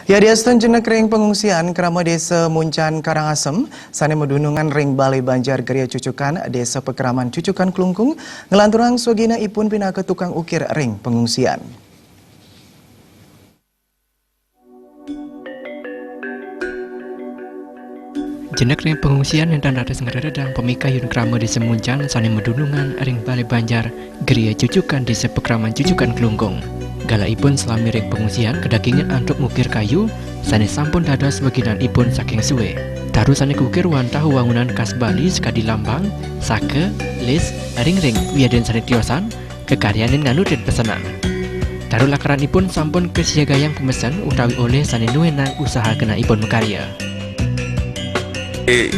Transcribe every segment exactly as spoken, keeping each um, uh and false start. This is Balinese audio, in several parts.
Yadiastun jenek ring pengungsian, krama Desa Muncan Karangasem, sane madunungan ring Balai Banjar Geria Cucukan, Desa Pakraman Cucukan Klungkung, nglanturang swagina ipun pinaka tukang ukir ring pengungsian. Jenek ring pengungsian nenten raris ngrededang pamikayun krama Desa Muncan sane madunungan ring Balai Banjar Geria Cucukan Desa Pakraman Cucukan Klungkung. Galakipun salami ring pengungsian kadagingan antuk ngukir kayu sane sampun dados weginanipun saking sue. Taru sane kaukir wantah wangunan khas Bali sakadi lambang, saka, lis, ringring, wiadin sane tiosan, kakaryanin nganutin pesenan. Taru lakaranipun sampun kasiagayang pamesen utawi olih sane nuenang usaha genahipun makarya. Eh,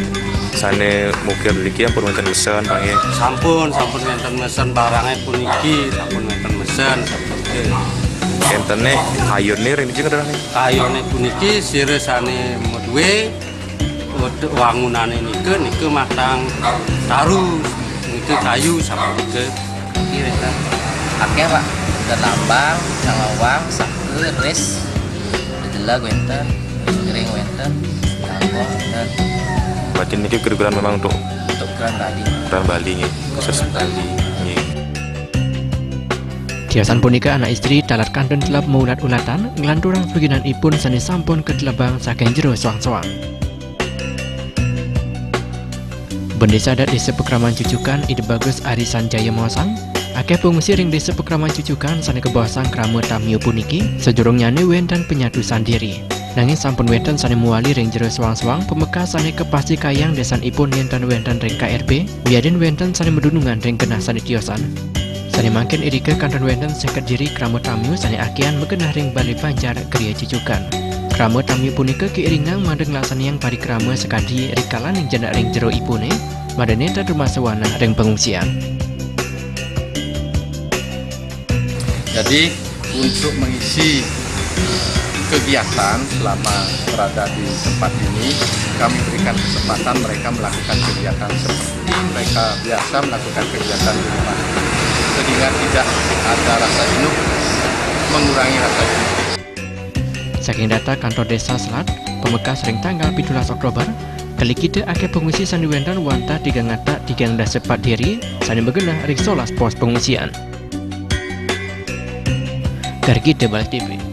sane mukir niki ampun wenten mesen, Pak, nggih? Sampun, sampun wenten mesen barange puniki, sampun wenten mesen. Entene kayune ring dija ngedah nih? Kayune puniki sira sane madue, wet-, wangunane nika, nika matang taru, nika kayu sapunika. Niki wenten akeh, Pak. Wenten lambang, sangawang, saka, ris, dedelag wenten, ringring wenten, kangkong wenten. Berarti niki kira-kira memang untuk Untuk keran Bali. Keran Bali, nggih. Khusus Bali, nggih. Tiosan punika anak istri taler kantun teleb maulat-ulatan, nglanturang suginanipun sane sampun katelebang saking jero soang-soang. Bendesa Adat Desa Pakraman Cucukan, Ida Bagus Ari Sanjaya maosang, akeh pengungsi ring Desa Pakraman Cucukan sane kabaosang krama Tamio puniki, sadurungnyane wenten penyatusan diri. Nanging sampun wenten sane mawali ring jero soang-soang pamekas sane kapastikayang desanipun nenten wenten ring K R B, wiadin wenten sane madunungan ring genah sane tiosan. Sane mangkin irika kantun wenten seket diri krama Tamio sane akehan magenah ring Balai Banjar Geria Cucukan. Krama Tamio punika kairingang mangda nglaksanayang parikrama sakadi rikalaning jenek ring jero ipune, mangda nenten rumasa wanah ring pengungsian. Jadi, untuk mengisi kegiatan selama berada di tempat ini, kami berikan kesempatan mereka melakukan kegiatan seperti mereka biasa melakukan kegiatan di rumah. Sehingga tidak ada rasa jenuh, mengurangi rasa jenuh. Saking data Kantor Desa Selat, pamekas ring tanggal pitulas Oktober, kalikita akeh pengungsi sane wenten wantah tigang atak tigang dasa pat diri sane magenah ring solas pos pengungsian. Gargita Bali T V.